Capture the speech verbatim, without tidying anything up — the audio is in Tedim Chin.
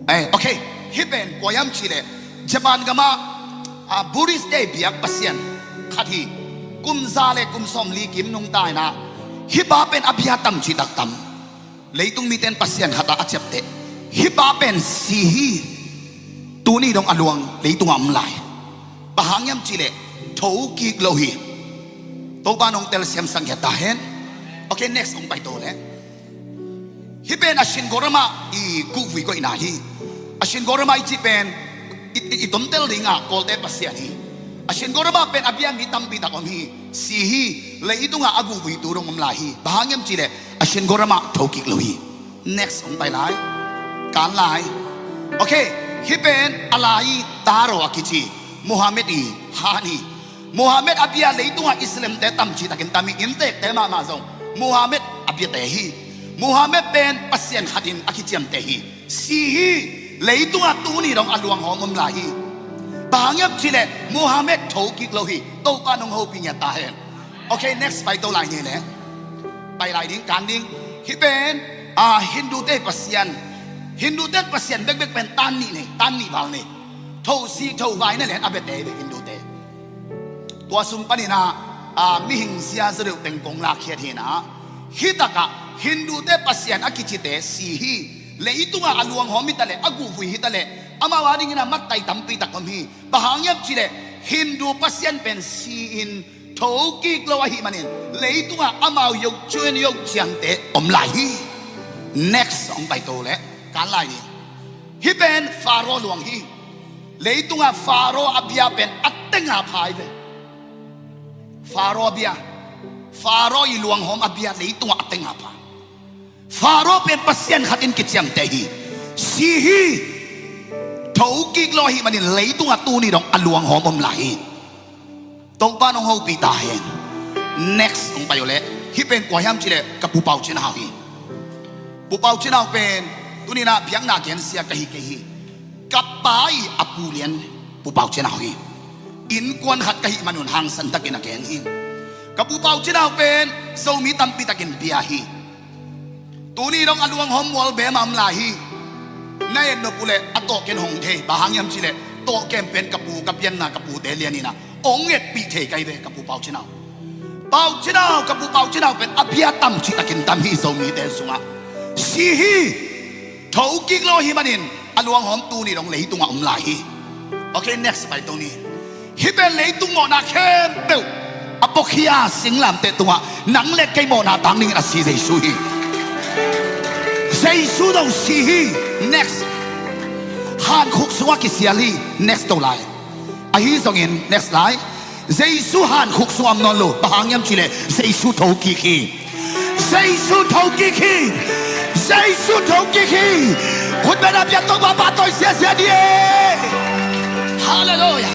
Eh, okay. Hih pen kua hiam cih leh Japan gamah, ah, Buddhist te biak pasian khat hi. Kum za le kum sawmli kim nungta in ah, hih pa pen a bia tam cih tak tam. Leitung mite in pasian khat ah a ciamteh, hih pa pen si hi. Tuni dong a luang leitungah om lai. Bang hang hiam cih leh thokik lo hi. Topa in hong telsiam sak ta hen. Okay, next hong paito leh. Hih pen a Shin Gorama i gukvui koihna hi. A Shin Gorama i cih pen i, i, i tomtel dingah Kawlte pasian hi. A Shin Gorama pen a bia mi tampi tak om hi. Si hi. Leitungah a gukvui tu dong om lai hi. Bang hang hiam cih leh a Shin Gorama thokik lo hi. Next hong pai lai. Kan lai. Okay. Hih pen a lai i Taro a kici Muhammad i han hi. Muhammad a bia leitungah Islamte tam cih takin tam hi. Inntekte mahmah zong Muhammad a biate hi. Muhammad pen pasian khat in a kiciamteh hi. Si hi. Leitungah tuni dong a luanghawm om lai hi. Bang hang hiam cih leh Muhammad thokik lo hi. Topa in hong hopih ngiat ta hen. Okay, next paito lai ni leh. Pai lai ding, kan ding. Hih pen, ah, Hindute pasian. Hindute pasian bekbek pen tan nih nei, tan nih val nei. Thosik thovai na lian a biate hi ve Hindute. Tua sung panin ah, ah, mihing siazaw deuh teng kong lakkhiat hi in ah, hih takah Hindute pasian a kicite si hi. Leitungah a luanghawm hi ta leh, a gukvui hi ta leh, amau a dingin ah mattai tampi tak om hi. Bang hang hiam cih leh Hindu pasian pen si-in thokik lo ahih manin leitungah amau yokcun yokciamte om lai hi. Next hong paito leh, kan lai ni. Hih pen Faro luang hi. Leitungah Faro a bia pen a teng a pha hi ve. Faro a bia, Faro i luanghawm a bia leitungah a teng a pha. Faro pen pasian khat in kiciamteh hi. Si hi. Thokik lo ahih manin leitungah tuni dong a luanghawm om lai hi. Topa in hong hopih ta hen. Next hong pai uh leh. Hih pen kua hiam cih leh ka Pu Pau Cin Hau hi. Pu Pau Cin Hau pen tuni in ah biakna gensia ka hi kei hi. Ka pa i a pu lian Pu Pau Cin Hau hi. Innkuan khat ka hih manun hangsan takin a gen hi. Ka Pu Pau Cin Hau pen Zomi tampi takin bia hi. Tuni dong a luanghawm mual bem a om lai hi. Na et nop uh leh a tawhken hong thei. Bang hang hiam cih leh tawhken pen ka pu, ka pianna ka pute lian in ah hong etpih thei ka hi ve ka Pu Pau Cin Hau. Pau Cin Hau, ka Pu Pau Cin Hau pen a bia tam cih takin tam hi Zomite sungah. Si hi. Thokik lo ahih manin a luanghawm tuni dong leitungah om lai hi. Okay, next paito ni. Hih pen leitung mawhna khempeuh a puakhia singlamteh tungah nang le kei mawhna tang dingin a si Jesu hi. Jesu zong si hi. Next. Hankhuk sungah kisial hi. Next to lai. Ahi zongin next lai. Jesu hankhuk sungah om nawn lo. Bang hang hiam cih leh Jesu thokik hi. Jesu thokik hi. Jesu thokik hi. Khut beng a, biak Topa, pahtawi siasia ni e. Halleluiah.